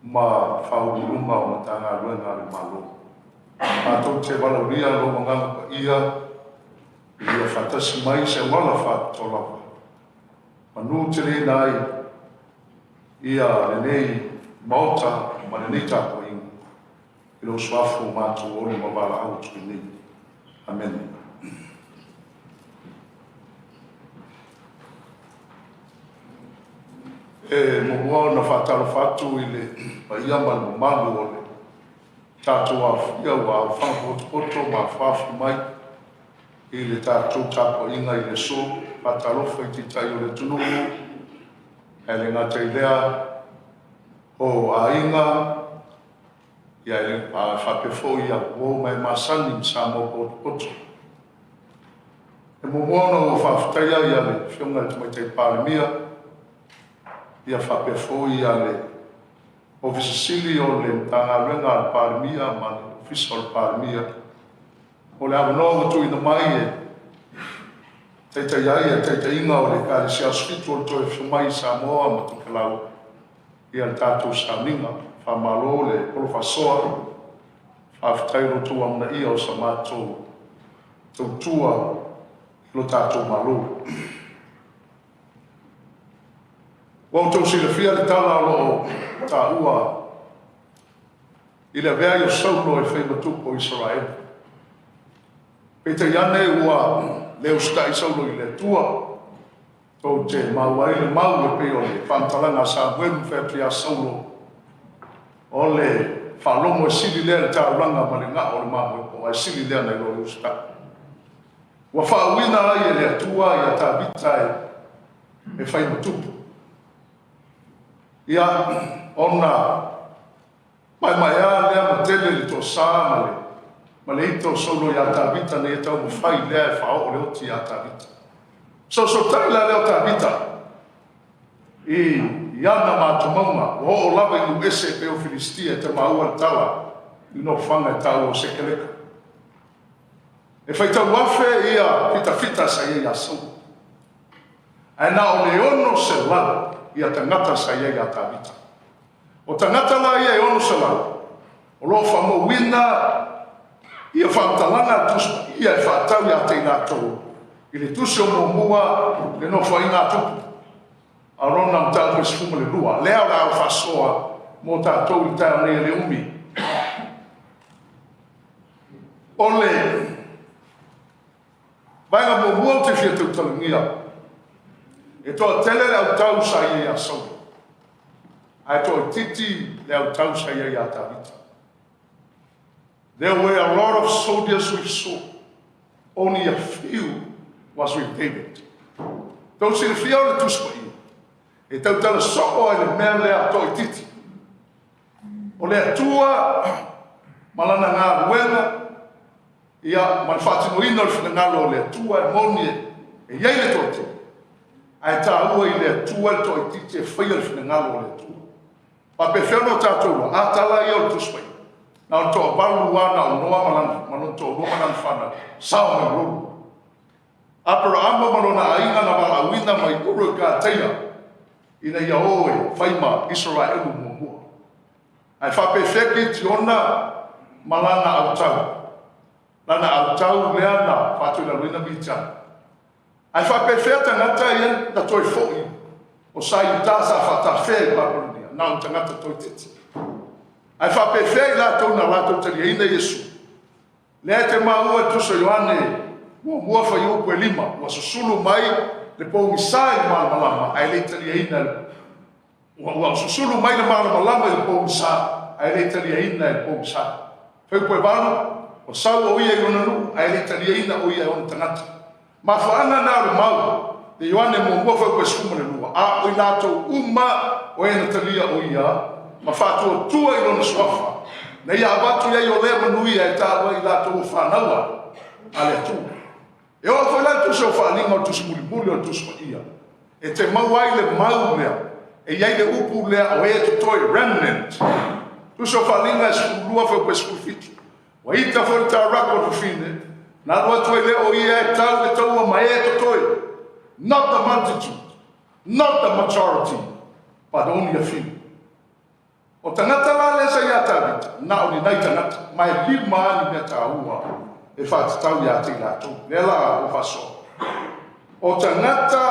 Ma Faauluuluga o Matagaluega a le Malo. Matou te valaaulia lou Agaga Paia ina ia faatasi mai i se auala faapitoa lava, manuteleina ai ia lenei Maota ma lenei tapuaiga i lou Suafa ua matou oli ma valaau atu ai nei. Amene. E muamua ona faatalofa atu i le paia ma le mamalu o le tatou aofia ua aofaga potopoto ma afoafi mai i le tatou tapuaiga i le aso. Faatalofa i Taitai o le atunuu, ae le gata i lea o aiga, ia e faapea foi ia uo ma e masani ma Samoa potopoto. E muamua ona ou faafetaia ia le Afioga i le Tamaitai Palemia, ia faapea foi ia le Ofisa Sili o le Matagaluega a le Palemia ma le Ofisa o le Palemia mo le avanoa ua tuuina mai e taitaia ai le taitaiga o le Ekalesia Asofitu o le Toe Afio Mai i Samoa ma Tokelau ia le tatou sauniga. Faamalo le polo faasoa, faafetai i lo outou amanaia o sa matou tautua i lo tatou Malo. Ua outou silafia le tala o lo o taua i le avea ai o Saulo e fai ma tupu o Isaraelu. Peitai ane ua le usitai Saulo i le Atua, tou te maua ai le mau e pei o le faamatalaga a Samuelu na fai atu ia Saulo, o le faalogo e sili lea i le taulaga ma le gao o le mamoe poa, e sili lea nai lo le usitai. Ua faauuina ai e le Atua ia Tavita e fai ma tupu. Ia, ona maemaea lea ma tele le toasa ma le ma le ita o Saulo ia Tavita ina ia taumafai lea e faaoo le oti ia Tavita. Soosootai la lea o Tavita i i ana matamauga, ua oo lava i nuu ese e pei o Filistia e tamaua le tala i le nofoaga e taua o Sekeleka. E faitau afe ia fitafita sa i ai ia Saulo, ae na o le 600 ia tagata sa i ai ia Tavita. O tagata la ia e 600, o lo o faamauina ia faamatalaga a le Tusi Paia e faatatau ia te i latou i le Tusi o Muamua le Nofoaiga a Tupu, a o lona mataupu e 12, lea o le a ou faasoa mo tatou i le taeao nei e le umi. O le vaega muamua ou te fia tautalagia, e toatele le autau sa i ai ia Saulo, ae toaitiiti le autau sa i ai ia Tavita. There were a lot of soldiers with Saul, only a few was with David. Tou silafia o le Tusi Paia, e tautala soo ai le mea lea toaitiiti. O le Atua ma Lana galuega, ia, ma le faatinoina o le finagalo o le Atua e moni e i ai le toatele, ae taua i le Atua le toaitiiti e faia le finagalo o le Atua. Faapefea ona o tatou iloa? A tala ia o le Tusi Paia, na o le toavalu lava na o Noa ma lana, ma lona toalua ma lana fanau, sao mai lolo. Aperaamo ma lona aiga na valaauina mai Uru i Kataia ina ia o e fai ma Isaraelu muamua. Ae faapefea Kitiona ma lana autau? Lana autau lea na faatoilaloina Mitiana. Ae faapefea tagata ia na toe foi o sa Iuta sa faatafea i Papalonia, na o tagata toaitiiti. Ae faapefea i latou na latou taliaina Iesu? Lea e te maua i le Tusi o Ioane muamua fuaiupu e 5, ua susulu mai le pogisa i le malamalama ae le i taliaina e le Ua susulu mai le malamalama i le pogisa ae le i taliaina e le pogisa. Fuaiupu e 8, ua sau o ia i lona nuu ae le i taliaina o ia e ona tagata. Mafuaaga na o le mau e Ioane muamua fuaiupu e 12, a o i latou uma o e na talia o ia ma faatuatua i lona suafa, na ia avatu i ai o lea manuia e taua ai i latou o fanau a le Atua. E oo foi la i le Tusi o Faaaliga o le Tusi mulimuli o le Tusi Paia, e te maua ai le mau lea, e i ai le upu lea o e totoe, remnant. Tusi o Faaaliga e 12 fuaiupu e 17. Ua ita foi le taurako o le fafine, na alu atu ai lea o ia e tau le taua ma e totoe, not the multitude, not the majority, but only a few. O tagata la lea sa ia Tavita, na o ni nai tagata, ma e lima lava ni mea taua e faatatau ia te i latou. Lea la ua faasoa. O tagata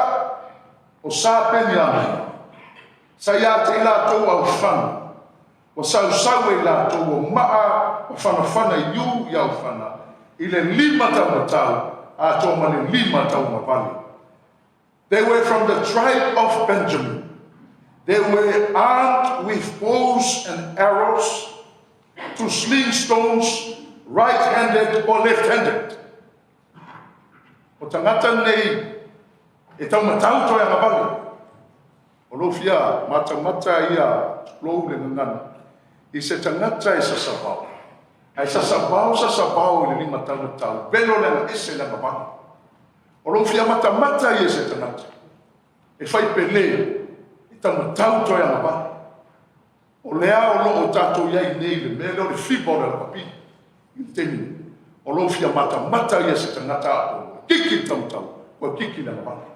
o Sa Peniamina, sa ia te i latou aofana, ua sausau e i latou o maa ma fanafana i iu i aofana, i le lima taumatau atoa ma le lima tauagavale. They were from the tribe of Benjamin. They were armed with bows and arrows to sling stones right-handed or left-handed. O tagata nei e taumatau toe agavale. O lo o fia matamata ia tulou le gagana i se tagata e sasavao. Ae sasavao sasavao i le lima taumatau, velo le agaese le agavale. O lo o fia matamata ia i se tagata e fai pele, e taumatau toe agavale. O lea o lo o tatou i ai nei i le mea lea o le fiva o le lakapi i le taimi nei. O lo o fia matamata ia i se tagata a ua kiki le taumatau, ua kiki le agavale.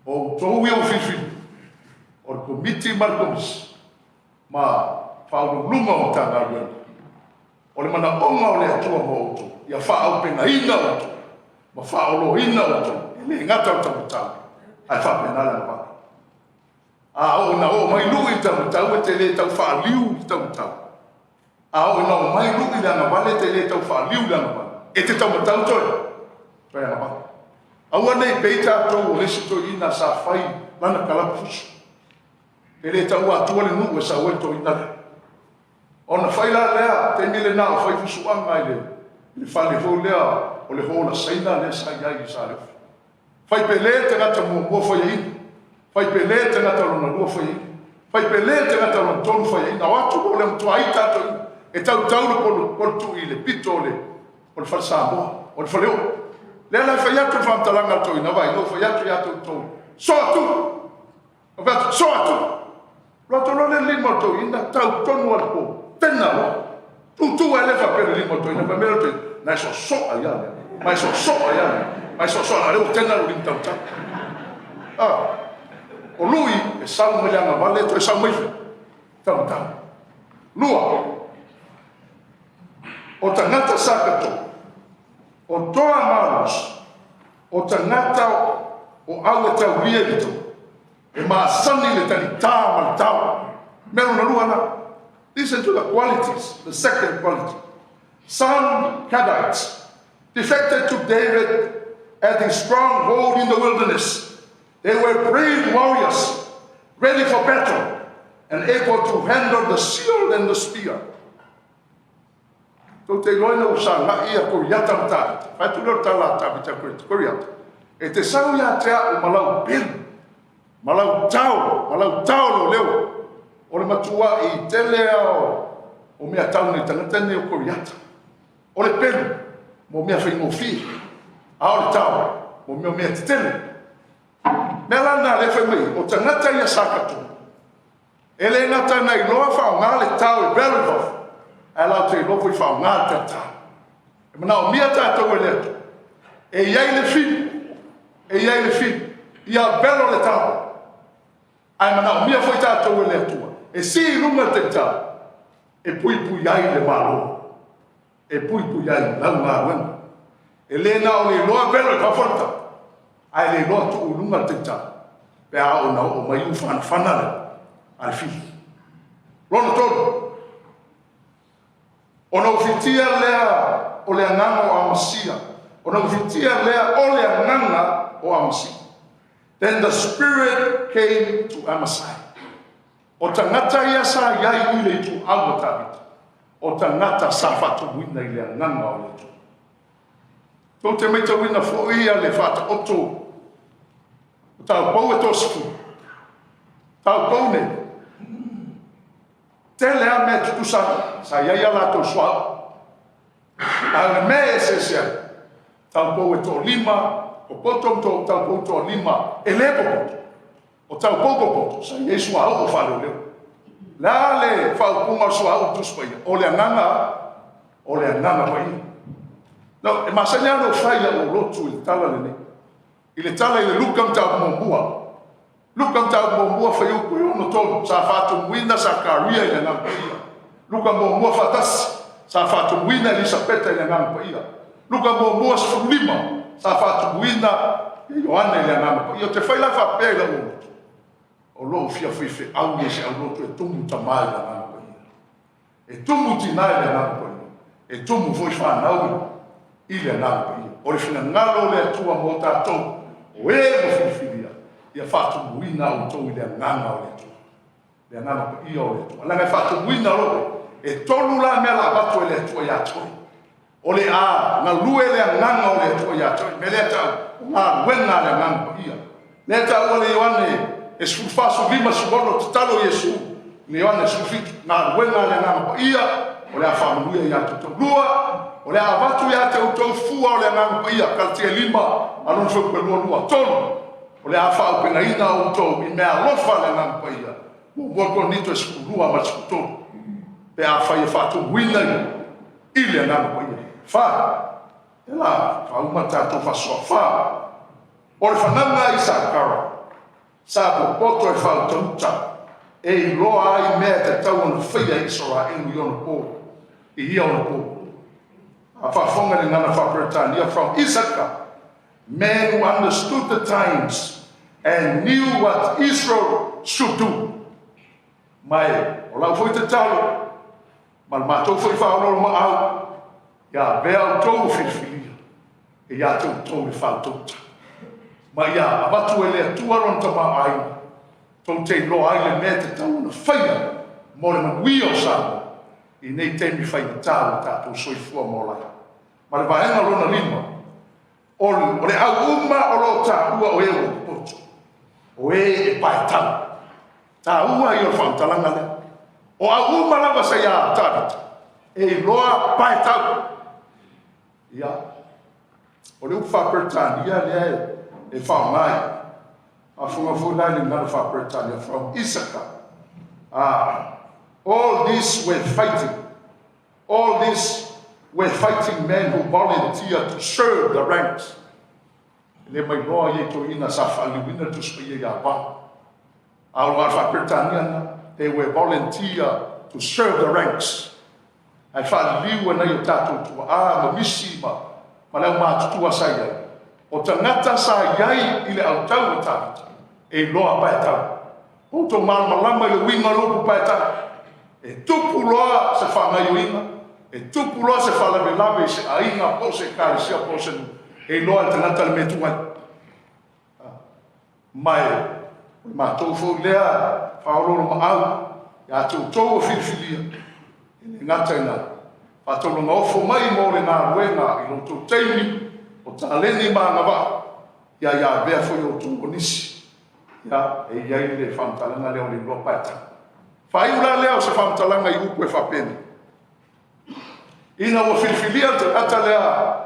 O outou ia ua filifili, o le Komiti ma le Komisi ma Faauluuluga o Matagaluega, o le manaoga o le Atua mo outou, ia faaaupegaina outou ma faaoloina outou, e le gata o le taumatau, ae faapena le agavale. A oo ina oo mai lui i le taumatau, e te le tau faaliu i le taumatau. A oo ina omai lui i le agavale, e te le tau faaliu i le agavale. E te taumatau toe, toe agavale. Aua ne i pei tatou o le isi toeaina sa fai lana kalapu fusu. E le taua atua le nuu e sau ai le toeaina lea. Ona fai la lea, taimi lena o fai fusuaga i le fale foi lea o le hall a Saina lea sa i ai i Saleofi. Fai pele le tagata muamua faiaina. Fai pele le tagata lona lua faiaina. Fai pele le tagata lona tolu faiaina. O atu o le matua ita atu e tautau le polo tui i le pito o le fale Samoa, o le faleoo. Lea la e fai atu le faamatalaga a le toeaina, vaai, na ou fai atu ia te outou, so atu! Ou fai atu, so atu! Alu atu loa le lima o le toeaina, tau tonu lava i le pou, tena loa. Tutu ae le faapea le lima o le toeaina, fai mai le toeaina, na e soasoa ai lava lea, ma e soasoa ai lava lea, ma e soasoa, a o lea ua tena lou lima taumatau. Ah, o lui e sau mai le agavale toe sau mai fea? Taumatau. Lua, o tagata sa kato, o toa malosi, o tagata o au e taulia i le taua, e masani le talitā ma le tao. Mea lona lua na. Listen to the qualities, the second quality. Some Gadites defected to David at his stronghold in the wilderness. They were brave warriors, ready for battle, and able to handle the shield and the spear. Tou te iloa ina ua sagai ia Koriata ma Tavita. Fai atu lea o le tala a Tavita i Koriata, E te sau ia te au ma lau pelu, ma lau tao, ma lau tao leoleo. O le matua'i tele a o mea tau nei tagata nei o Koriata. O le pelu, mo mea faigofie, a o le tao, mo mea o mea tetele. Mea la lena lea fai mai, o tagata ia sa katoa. E le gata na iloa faaaoga le tao i Berythoth, ae latou te iloa foi faaaoga le tauta. E manaomia tatou e le Atua. E i ai le fili, e i ai le fili, ia velo le tao. Ae manaomia foi tatou e le Atua e sii i luga le tauta e puipui ai le Malo, e puipui ai lau galuega. E le na o le iloa velo i fafo le tao, ae le iloa tuu i luga le tauta pe a oo ina oo mai ufanafana le a le fili. Lona tolu, ona ufitia lea o le agaga o Amasia, ona ufitia lea o le agaga o Amasia. Then the Spirit came to Amasai. O tagata ia sa i ai i le ituau a Tavita, o tagata sa faatonuina i le agaga o le Atua. Tou te maitauina foi ia le faataoto o taupou e toasefulu. Taupou nei, tele lava mea tutusa ai, sa i ai a latou suauu. A o le mea e eseese ai, taupou e toalima popoto ma taupou toalima e le popoto. O taupou popoto, sa i ai suauu faaleoleo. Le a le faaupuga o le suauu Tusi Paia? O le agaga, o le agaga paia. No, e masani lava ona ou fai i au lotu i le tala lenei. I le tala i le Luka mataupu muamua. Luka Mataupu muamua fuaiupu e 63, sa faatumuina Sakaria i le Agaga Paia. Luka muamua faatasi, sa faatumuina Elisapeta i le Agaga Paia. Luka muamua 15, sa faatumuina Ioane i le Agaga Paia. Ou te fai la faapea i lou loto, o lou fia faifeau ia i se aulotu e tumu tama i le Agaga Paia. E tumu tina i le Agaga Paia, e tumu foi fanau i le Agaga Paia. O le finagalo o le Atua mo tatou, o e ua filifilia, ia faatumuina outou i le Agaga o le Atua, le Agaga Paia o le Atua. Leaga e faatumuina loa, e tolu la mea la avatu e le Atua ia te oe. O le a galue le Agaga o le Atua ia te oe. O le mea lea e tau, o galuega a le Agaga Paia. Lea e taua e Ioane e 14, 15, 16, tatalo Iesu i le Ioane 17, galuega a le Agaga Paia, o le a faamanuia ia te outou. Lua, o le a avatu ia te outou fua o le Agaga Paia, Kalatia 5, a lona fuaiupu e 22. Tolu, o le a faaauupegaina outou i meaalofa a le Agaga Paia, muamua Korinito e 12 ma le 13, pe afai e faatumuina i le Agaga Paia. Fa, e la faauma le tatou faasoa. Fa, o le fanauga a Isakara, sa popoto e faautauta, e iloa ai mea e tatau ona faia e Isaraelu i ona po, i ia ona po. A faafofoga i le gagana faa-Peretania, from Issachar, men who understood the times and knew what Israel should do. Ma o lau foi tatalo, ma le matou foi faaoloolomaau, ia avea outou ua filifilia e ia te outou le faautauta, ma ia avatu e le Atua lona tamaoaiga, tou te iloa ai le mea e tatau ona faia mo le manuia o Samoa i nei taimi faigata ua tatou soifua ma ola ai. Ma le vaega lona lima, o le au uma o lo o taua o e ua popoto, o e e paetau. Taua ia o le faamatalaga lea. O au uma lava sa ia Tavita, e iloa paetau. Ia, o le upu faa-Peretania lea e faaaoga i, faafofoga foi la i le gagana faa-Peretania, from Isaka. All these were fighting. All these were fighting men who volunteered to serve the ranks. E le mailoa ia i toeaiina sa faaliliuina le Tusi Paia ia Ava. A o le faa-Peretania lena, they were volunteer to serve the ranks. Ae faaliliu e nai o tatou tuaa ma misi ma le aumatutua sa i ai. O tagata sa i ai i le autau o Tavita, e iloa paetau. O outou malamalama i le uiga o le upu paetau. E tupu loa se faagaoioiga, e tupu loa se faalavelave i se aiga po o se ekalesia po o se nuu, e iloa e le tagata le mea e tu ai. Ma e o le matou foi lea faaoloolomaau ia te outou ua filifilia, e le gata ina faatauloga ofo mai mo le galuega i lo outou taimi o taleni ma agavaa, ia ia avea foi outou o nisi. Ia, e i ai le faamatalaga lea o le iloa paetau. Faaiu la lea o se faamatalaga i upu e faapenei. Ina ua filifilia le tagata lea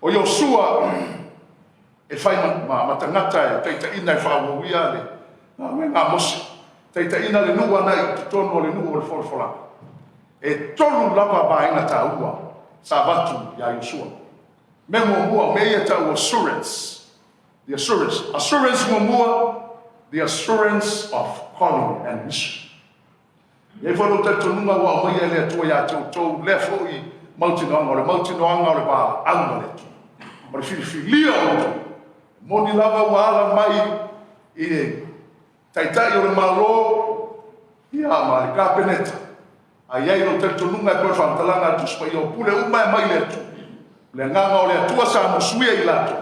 o Iosua e fai ma, ma tagata e taitaiina e faaauauia le galuega a Mose, taitaiina le nuu agai i totonu o le nuu o le folafolaga. E tolu lava vaega taua sa avatu ia Iosua. Mea muamua, o mea ia e tau assurance. The assurance. Assurance muamua, the assurance of calling and mission. E i ai foi lou talitonuga ua aumaia e le Atua ia te outou lea foi mautinoaga, o le mautinoaga o le valaauga a le Atua, o le filifilia o outou. E moni lava ua ala mai i le Taitai o le Malo ia ma le Kapeneta, ae i ai lou talitonuga e pei o le faamatalaga a le Tusi Paia, o pule uma e aumai i le Atua. O le agaga o le Atua sa musuia i latou,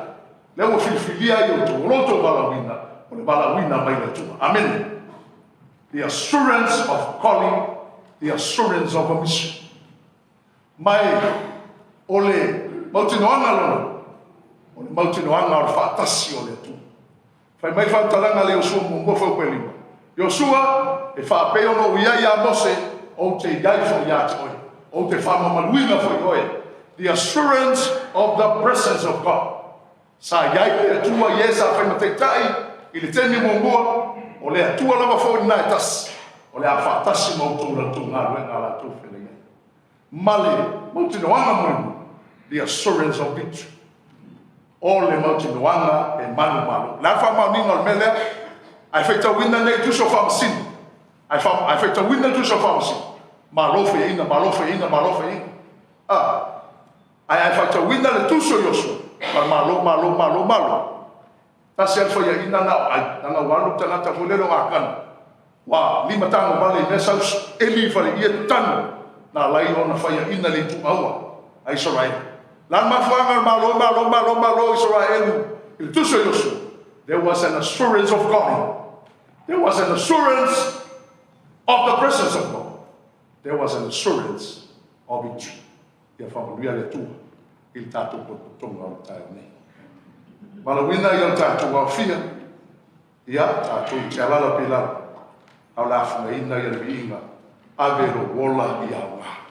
lea ua filifilia ai outou, o lo outou valaauina, o le valaauina mai le Atua. Amene. The assurance of calling, the assurance of a mission. Ma e o le mautinoaga lona, o le mautinoaga o le faatasi o le Atua. Fai mai faamatalaga a le Iosua muamua fuaiupu e lima. Iosua, e faapei ona ou i ai ia Mose, ou te i ai foi ia te oe. Ou te faamamaluina foi oe. The assurance of the presence of God. Sa i ai le Atua i e sa fai ma taitai i le taimi muamua, o le Atua lava foi lena e tasi, o le a faatasi ma outou i la outou galuega a la outou feagai ai. Ma le mautinoaga mulimuli, the assurance of victory. O le mautinoaga e manumalo. O le a le faamaoniga o le mea lea? Ae faitauina nei tusi o Faamasino, ae, fa, ae faitauina tusi o Faamasino, malo faiaina, malo faiaina, malo faiaina. Ah, ae ae faitauina le tusi o Iosua, ma malo, malo, malo, malo. Tasi lava le faiaina na o Ai, leaga ua alu le tagata foi lele o Akana, ua limatago vale i mea sau eli i faleie tanu, na ala ai ona faiaina le ituaua a Isaraelu. O le a le mafuaaga o le malo, malo, malo, malo Isaraelu i le tusi o Iosua? There was an assurance of God. There was an assurance of the presence of God. There was an assurance of victory. Ia faamanuia le Atua i le tatou potopotoga o le taeao nei. Valaauina ia o tatou aofia, ia tatou te alala pe lalo, a o le afugaina ia le viiga, ave lou ola ia aoga.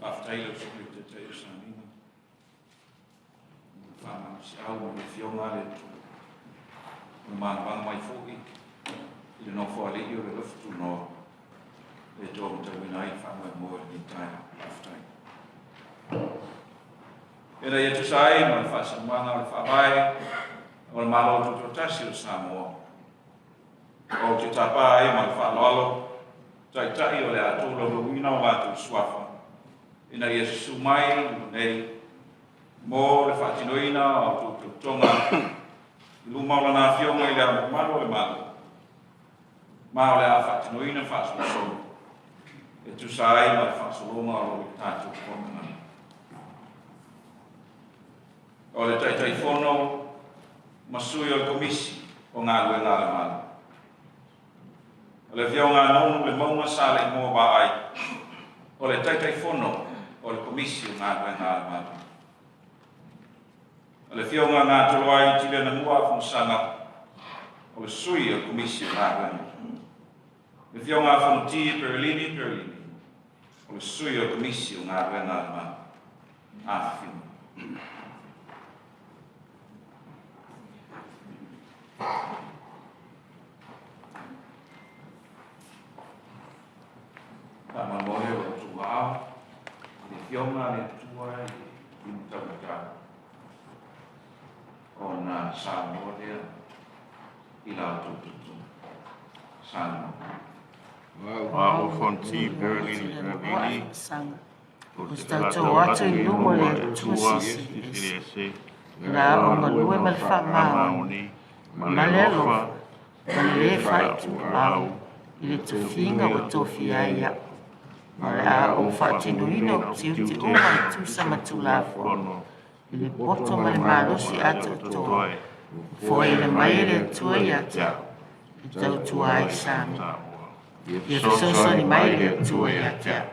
Faafetai lau Susuga i le Taitai o Salega. Faamalosiau i le Afioga a le Atua. Ua manuvanu mai foi i le Nofoalii o le Alofi Tunoa e taumatauina ai le faamoemoe i lenei taeao. Faafetai. Ina ia tusa ai ma le faasinomaga o le Faavae o le Malo Tutoatasi o Samoa. Ou te tapa ai ma le faaaloalo Taitai o le a tolaulauina o latou suafa ina ia susu mai i luma nei mo le faatinoina o a outou tautoga i luma o Lana Afioga i Le Ao Mamalu o le Malo, ma o le a faatinoina faasolosolo e tusa ai ma le faasologa o lo o i le tatou fonotaga. O le Taitaifono ma sui o le Komisi o Galuega a le Malo. O le Afioga a Nonu Lemauga Saleimoa Vaai, o le Taitaifono o le Komisi o Galuega a le Malo. O le Afioga a Gatoloai Tilianamua Afamasaga, o le Sui o le Komisi o Galuega. Le Afioga a Fonoti Perelini Perelini, o le Sui o le Komisi o Galuega a le Malo. Afifio mai. Faamolemole o lo outou aao i le Afioga a le Atua i le limataumatau ona saunoa lea i la outou tautoga. Samoa. Au Fonti Perelini Perelini, Ou te tautau atu i luma o le Atua Silisili Ese, o le a ou galue ma le faamaoni, ma le alofa, ma le lē faaituau i le tofiga ua tofia ai au, ma o le a ou faatinoina ou tiute uma e tusa ma Tulafono, i le poto ma le malosi atoatoa, ua foaina mai e le Atua ia te au, e tautua ai Samoa. Ia fesoasoani mai le Atua ia te au.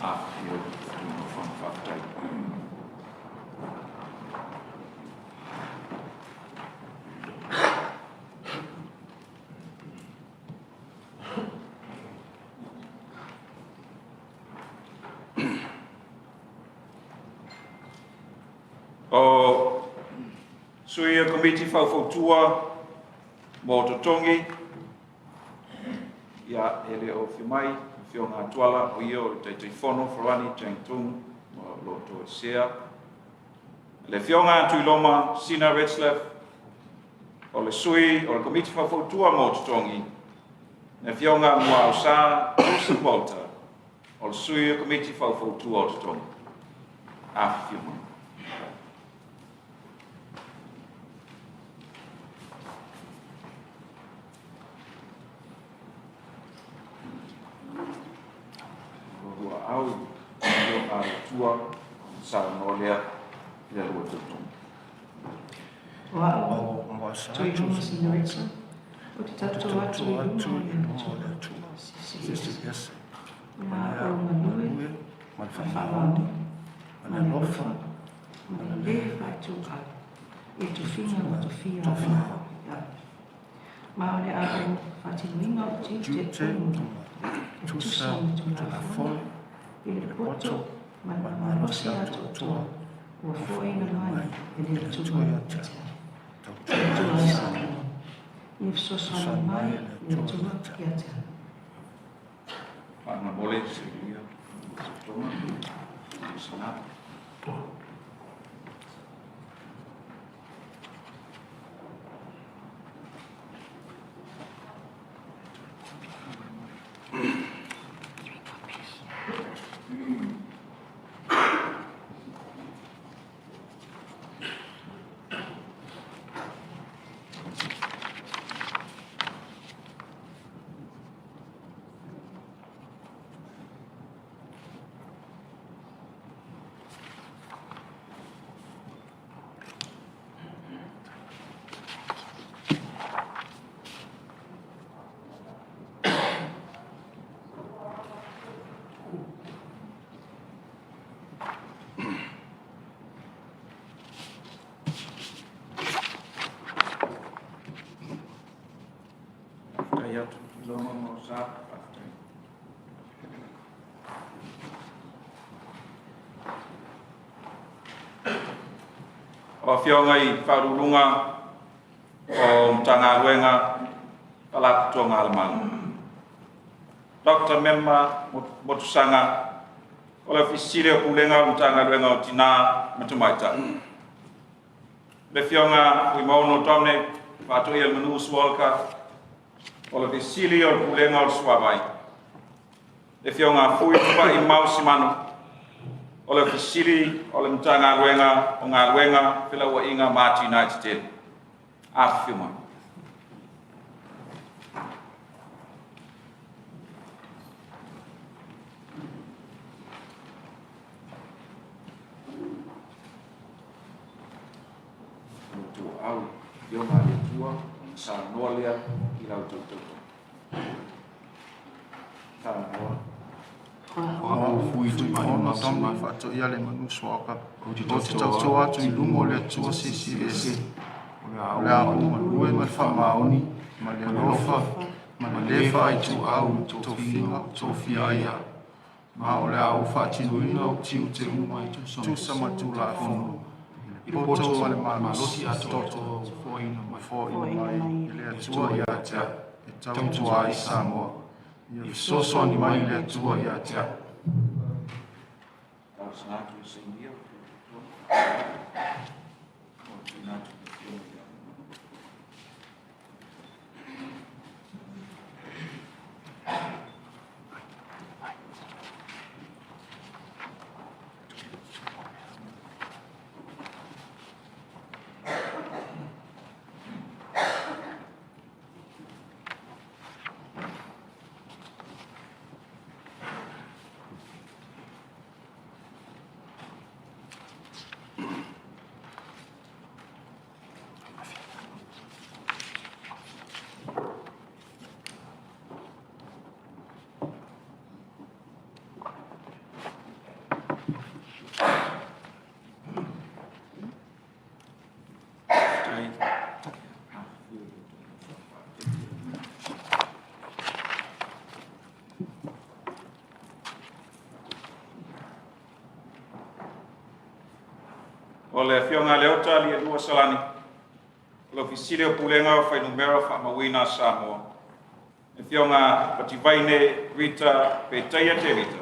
Afifio i nofoaga faafetai. O sui o Komiti Faufautua mo Totogi, ia, e le o afio mai, Afioga a Tuala, o ia o le Taitaifono Farani Cheng Tung, o lo o toesea. Le Afioga a Tuiloma Sina Retzlaff, o le sui o le Komiti Faufautua mo Totogi, le Afioga Muausā Joseph Walter, o le sui o Komiti Faufautua o Totogi. Afifio mai. Lua au, i le Atua, saunoa lea i le lua tautoga. O au, Tuiloma Sinoetsa, ou te tautau atu i luma o le Atua Silisili Ese, o le a ou galue ma le faamaoni, ma le alofa, ma le lē faaituau, i tofiga ua tofia ai au. Ma o le a ou faatinoina ou tiute uma, e tusa ma Tulafono, i le poto ma le malosi atoatoa ua foaina mai e le Atua ia te au. Tautua ai Samoa. Ia fesoasoani mai le Atua ia te au. Faamolemole, silia, toma, sana. Tulai atu Tuiloma ma Sa. Faafetai. O afioga i Faauluuluga o Matagaluega Faalapotopotoga a le Malo. Dr. Mema Motusaga, o le Ofisa Sili o Pulega o le Matagaluega o Tina ma Tamaitai. Le Afioga Fuimaono Dominic Faatoialemanu Sualauka, o le Ofisa Sili o le Pulega o le Suavai. Le Afioga Fui Tupai Mau Simanu, o le Ofisa Sili o le Matagaluega o Galuega, Felauaiga ma Atinae Tetele. Afifio mai. O outou aao i le Afioga a le Atua ona saunoa lea i la outou tautoga. Saunoa. O au o Fui Tuimaono Dominic Faatoialemanu Suaoka, ou te tauto atu i luma o le Atua Silisili Ese, o le a ou galue ma le faamaoni ma le alofa ma le le faaituau i le tofiga ua tofia ai au, ma o le a ou faatinoina ou tiute uma e tusa ma le Tulafono, i le poto ma le malosi atoatoa ua foaina mai e le Atua ia te au, e tautua ai Samoa. Ia fesoasoani mai le Atua ia te au. Talosaga atu e sainia o tuuina atu i le Afioga ia O le Afioga ia Leota Alielua Salani, o le Ofisa Sili o Pulega o Fuainumera Faamauina a Samoa. Le Afioga Fativaine Rita Petaia Tevita,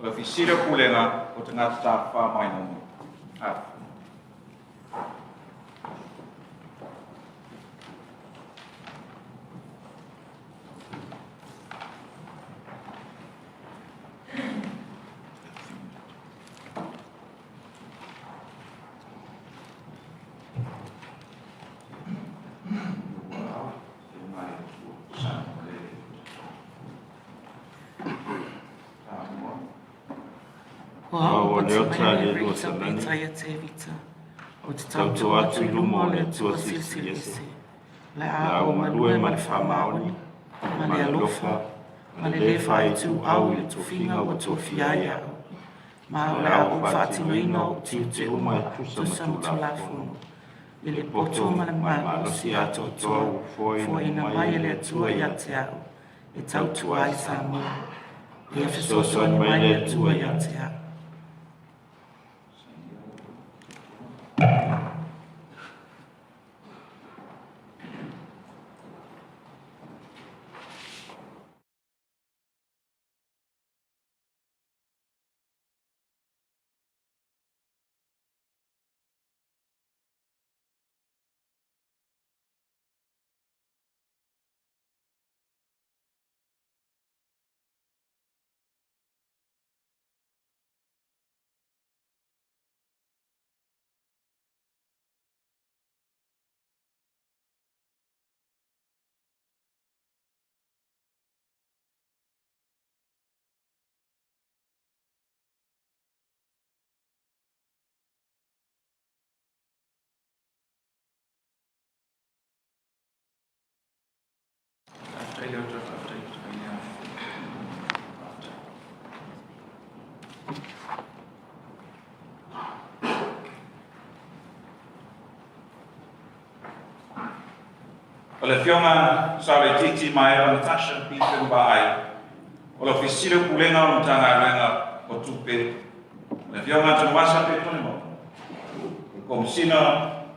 o le Ofisa Sili o Pulega o Tagata Tafafao Maimoa. Afifio. O au o Fativaine Rita Petaia Tevita, ou te tautua atu i luma o le Atua Silisili Ese, o le a ou galue ma le faamaoni, ma le alofa, ma le le faaituau i le tofiga ua tofia ai au, ma o le a ou faatinoina ou tiute uma e tusa ma Tulafono, i le poto ma le malosi atoatoa ua foaina mai e le Atua ia te au, e tautua ai Samoa. Ia fesoasoani mai le Atua ia te au. Faafetai Leota, faafetai Fativaine. Faafetai. O le Afioga Saoleititi Maeva Natasha P. Fenuvaai, o le Ofisa Sili o Pulega o le Matagaluega o Tupe, le Afioga Tanuvasa Petone Mauga, o le Komesina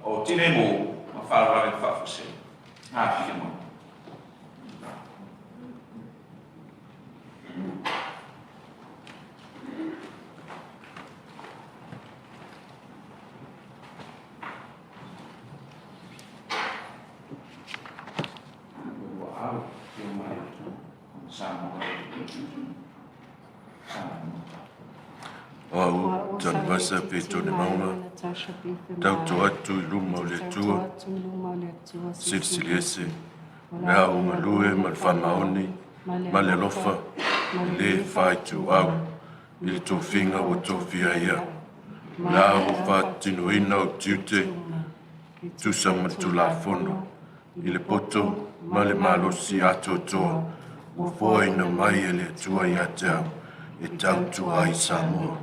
o Tinei Mu ma Faalavelave Faafuasei. Afifio mai. O au, Tanuvasa Petone Mauga, tauto atu i luma o le Atua, Silisili Ese, le a ou galue ma le faamaoni ma le alofa e le faaituau i le tofiga ua tofia ai au. O le a ou faatinoina ou tiute e tusa ma le Tulafono i le poto ma le malosi atoatoa ua foaina mai e le Atua ia te au e tautua ai Samoa.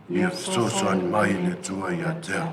Ia fesoasoani mai le Atua ia te au.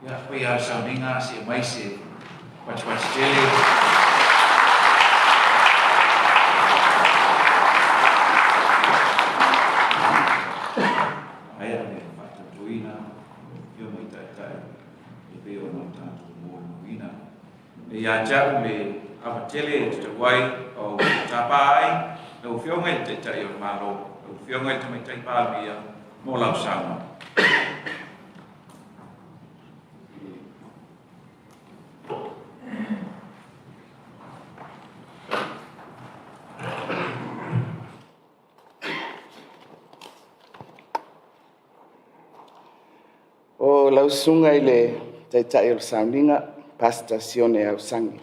Ia, pei lava o le sauniga se i aumai se patipati tele. Aea le faatautoina o Afioga i Taitai e pei ona tatou molimauina. E ia te au le ava tele e tatau ai o tapa ai lau Afioga i le Taitai o le Malo, lau Afioga i le Tamaitai Palemia mo lau saunoaga. O lau Susuga i le Taitai o le Sauniga Pastor Sione Aosagi.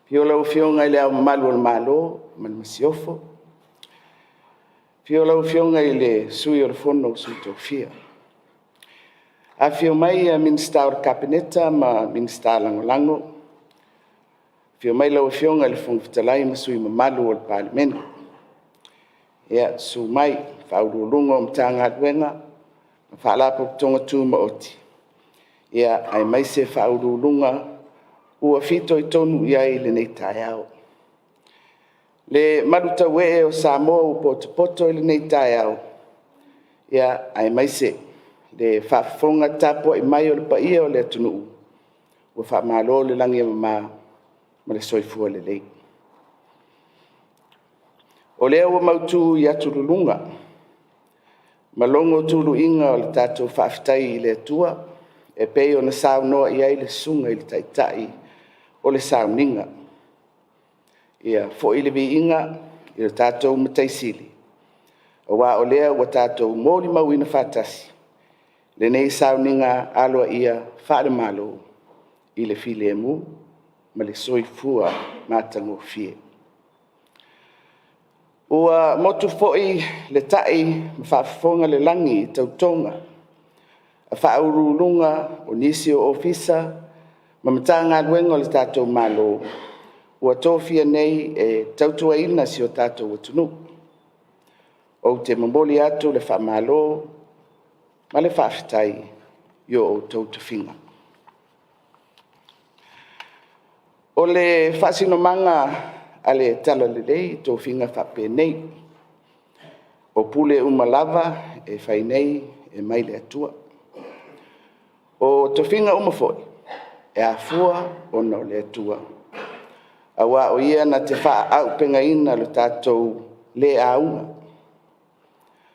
Afio lau Afioga i Le Ao Mamalu o le Malo ma le Masiofo, afio lau Afioga i le Sui o le Fono a Sui Tofia. Afifio mai Minisita o le Kapeneta ma Minisita Lagolago, afio mai lau Afioga i le Fofoga Fetalai ma sui usufono mamalu o le Palemene. Ia, susu mai Ofisa Sili o Pulega o Matagaluega ma Faalapotopotoga Tumaoti aemaise Ofisa Sili o Pulega ua fitoitonu i ai lenei taeao. Le malutauee o Samoa ua potopoto i lenei taeao, aemaise le faafofoga tapuai mai a le paia o le atunuu, ua faamalo le lagi e mama ma le soifua lelei. O lea ua mautu i atululuga ma logo tuluiga o le tatou faafetai i le Atua e pei ona saunoa i ai le Susuga i le Taitai o le Sauniga. Ia foi le viiga i lo tatou Matai Sili, aua o lea ua tatou molimauina faatasi lenei sauniga aloaia faale-Malo i le filemu ma le soifua matagofie. Ua motu foi le tai ma faafofoga le lagi i tautoga a Faauluuluga o nisi o Ofisa ma Matagaluega a le tatou Malo ua tofia nei e tautuaina si o tatou atunuu. Ou te momoli atu le faamalo ma le faafetai i o outou tofiga. O le faasinomaga a le Talalelei i tofiga faapenei, o pule uma lava e fai nei e mai le Atua. O tofiga uma foi, e afua ona o le Atua, aua o Ia na te faaauupegaina lo tatou le auga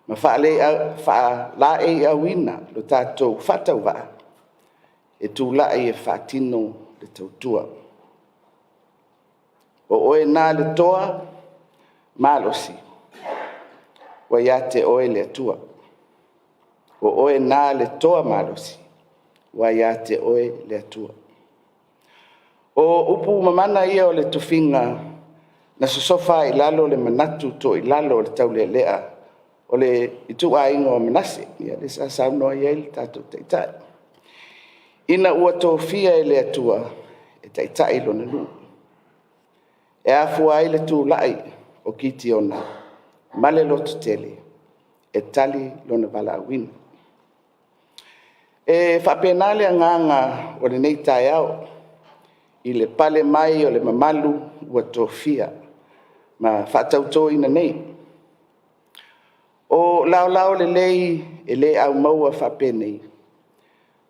ma faalaeiauina lo tatou faatauvaa e tulai e faatino le tautua. O oe na le toa malosi ua ia te oe le Atua. O oe na le toa malosi ua ia te oe le Atua. O upu mamana ia o le tofiga na sosofa ai i lalo le manatu toilalo o le taulealea o le ituaiga o Manase, lea sa saunoa i ai le tatou Taitai, ina ua tofia e le Atua e taitai lona nuu. E afua ai le tulai o Kitiona ma le lototele e tali lona valaauina. E faapena le agaga o lenei taeao i le pale mai o le mamalu ua tofia ma faatautoina nei. O laolao lelei e le aumaua faapenei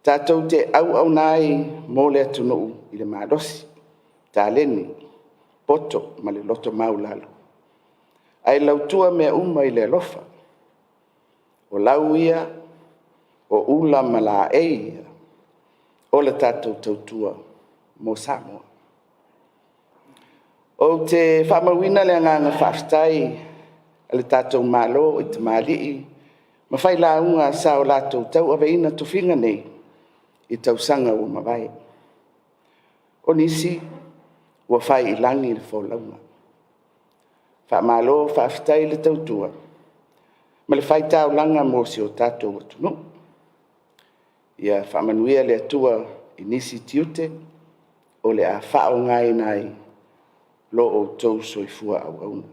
tatou te auauna ai mo le atunuu i le malosi, taleni, poto ma le loto maualalo, ae lautua mea uma i le alofa. O lau ia o ula ma laei o le tatou tautua mo Samoa. Ou te faamauina le agaga faafetai a le tatou Malo i tamalii ma failauga sa o latou tauaveina tofiga nei i tausaga ua mavae. O nisi ua fai i lagi le folauga. Faamalo faafetai le tautua ma le fai taulaga mo si o tatou atunuu. Ia faamanuia le Atua i nisi tiute o le a faaaogaina ai lo outou soifua auauna.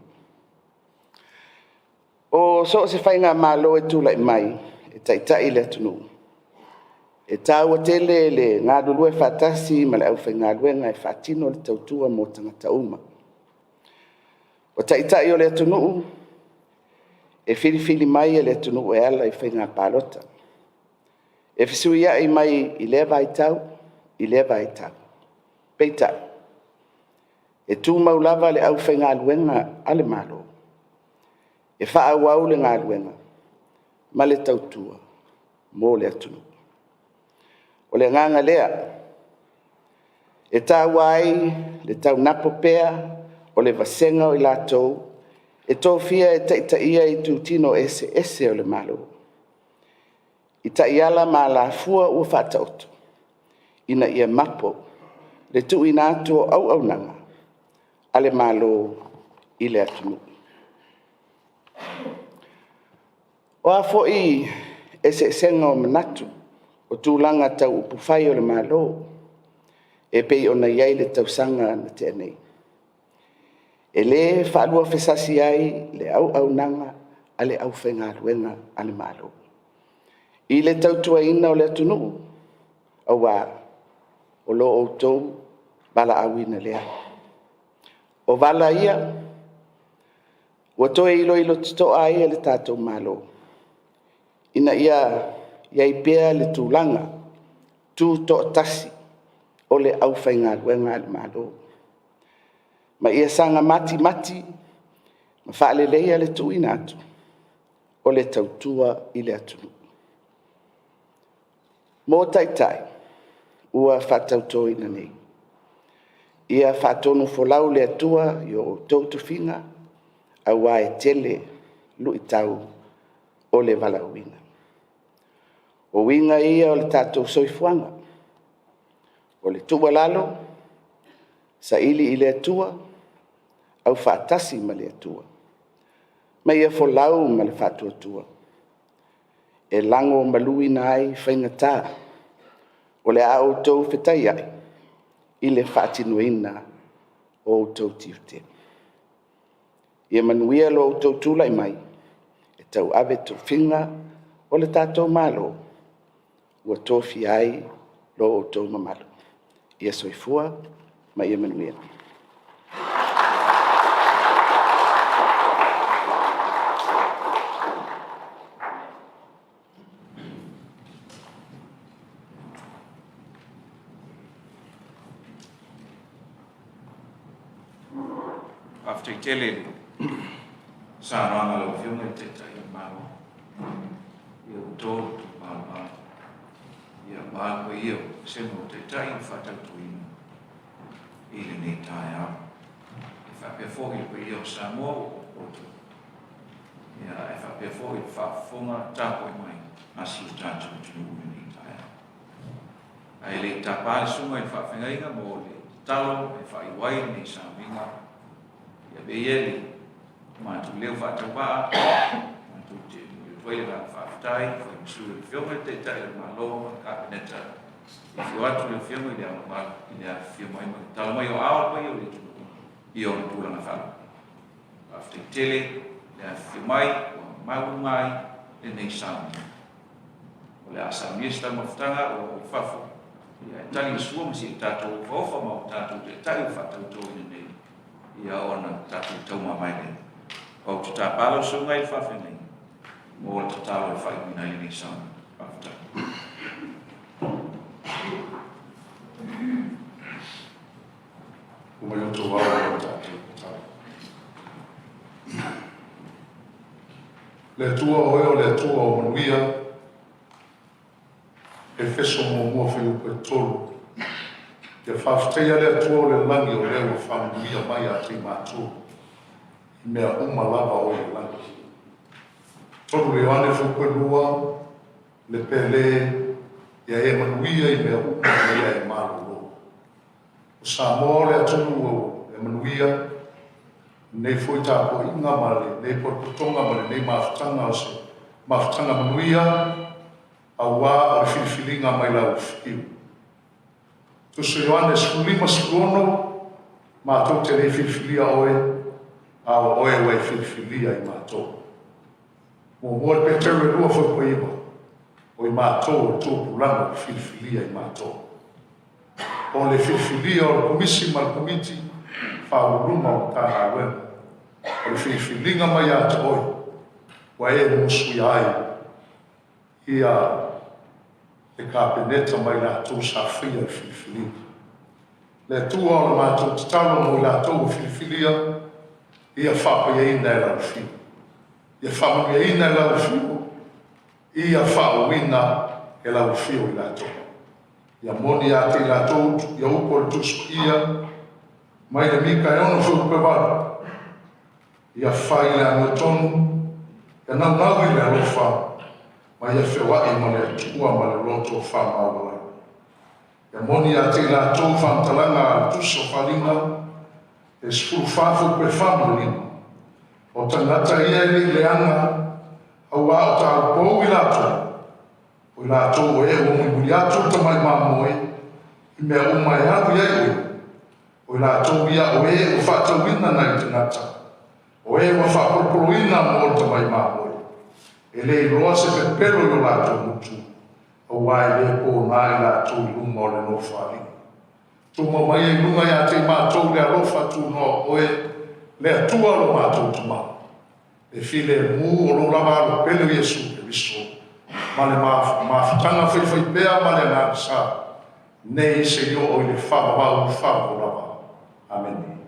O so o se faigamalo e tulai mai e taitai le atunuu, e taua tele le galulue faatasi ma le aufaigaluega e faatino le tautua mo tagata uma. O Taitai o le atunuu, e filifili mai e le atunuu e ala i faiga palota. E fesuiai mai i lea vaitau i lea vaitau. Peitai, e tumau lava le aufaigaluega a le Malo e faaauau le galuega ma le tautua mo le atunuu. O le agaga lea e taua ai le taunapo pea o le vasega o i latou e tofia e taitaia itutino eseese o le Malo i taiala ma alafua ua faataoto ina ia mapo le tuuina atu o auaunaga a le Malo i le atunuu. O a foi eseesega o manatu o tulaga tau upufai o le Malo e pei ona i ai le tausaga na tea nei, e le faaluafesasi ai le auaunaga a le aufaigaluega a le Malo i le tautuaina o le atunuu, aua o lo outou valaauina lea. O vala ia ua toe iloilo totoa ai e le tatou Malo ina ia i ai pea le tulaga tutoatasi o le aufaigaluega a le Malo, ma ia saga matimati ma faaleleia le tuuina atu o le tautua i le atunuu. Mo Taitai ua faatautoina nei, ia faatonufolau le Atua i o outou tofiga, aua e tele luitau o le valaauina. O uiga ia o le tatou soifuaga, o le tuualalo, saili i le Atua, aufaatasi ma le Atua, ma ia folau ma le faatuatua e lagomaluina ai faigata o le a outou fetaiai i le faatinoina o outou tiute. Ia manuia lo outou tulai mai e tauave tofiga o le tatou Malo ua tofia ai lo outou mamalu. Ia soifua ma ia manuia. Faafetai tele i le saunoaga a lau Afioga i le Taitai o le Malo, ia ua to le tou malama, aua le paia o le Vasega o Taitai ua faatautoina i lenei taeao. E faapea foi i le paia o Samoa ua outou. Ia, ae faapea foi le faafofoga tapuai mai a si o tatou atunuu i lenei taeao. Ae le i tapa le susuga i le faafeagaiga mo le tatalo e faaiu ai lenei sauniga, ia avea ia le matou leo faatauvaa, matou te momoli atu ai le agaga faafetai, fai ma sui o le Afioga i le Taitai o le Malo ma le Kapeneta, e afio atu le Afioga i le Ao Mamalu i le afifio mai ma le tala mai o aao o le paia o le atunuu i ona tulaga faalupe. Faafetai tele le afifio mai ua maualuga ai lenei sauniga. O le a saunia se taumafataga ua oo i fafo, ia e tali le sua ma si o tatou ofaofa ma o tatou taitai ua faatautoina nei, ia ona tatou taumamae lea. Ou te tapa lau susuga i le faafeagaiga mo le tatalo e faaiuina ai lenei sauniga. Faafetai. Ua mai outou ao o le tatou tatalo. Le Atua o oe o le Atua o manuia, Efeso muamua fuaiupu e 3. Ia faafetaia le Atua o le lagi o lea ua faamanuia mai ia te i matou i mea uma lava o i le lagi. 3 Ioane fuaiupu e 2, le pele, ia e manuia i mea uma ma ia e malolo. O Samoa o le atunuu e manuia, lenei foi tapuaiga ma lenei potopotoga ma lenei mafutaga o se mafutaga manuia, auā o le filifiliga mai lau Afio. Tusi Ioane 15, 16, matou te le i filifilia oe, a o oe ua e filifilia i matou. Muamua le Peteru e 2 fuaiupu e 9, o i matou o le tupulaga ua filifilia i matou. O le filifilia o le Komisi ma le Komiti Faauluuluga o Matagaluega, o le filifiliga mai ia te oe, ua e musuia ai ia le Kapeneta ma i latou sa faia le filifiliga. Le Atua o le matou tatalo mo i latou ua filifilia, ia faapaiaina e lau Afio. Ia faamanuiaina e lau Afio, ia faauuina e lau Afio i latou. Ia moni ia te i latou ia upu o le Tusi Paia, mai le Mika e 6 fuaiupu e 8, ia fai le amiotonu, ia naunau i le alofa, ma ia feoai ma le Atua ma le loto faamaualalo. Ia moni ia te i latou faamatalaga a le Tusi o Faaaliga, e 14 fuaiupu e 4 ma le 5, o tagata ia e le i leaga, auā o taupou i latou, O i latou o e ua mulimuli atu le tamai mamoe i mea uma e alu i ai oe, o i latou ia o e ua faatauina nai tagata, o e ua faapolopoloina mo le tamai mamoe, e le iloa se pepelo i o latou gutu, auā e le pona i latou i luma o le Nofoalii. Tumau mai ai i luga ia te i matou le alofa tunoa o oe, le Atua lo matou Tama. Le filemu o lou lava Alo pele o Iesu Keriso, ma le mafutaga faifaipea ma le Agaga Sa, nei seia oo i le faavavau faavavau lava. Amene.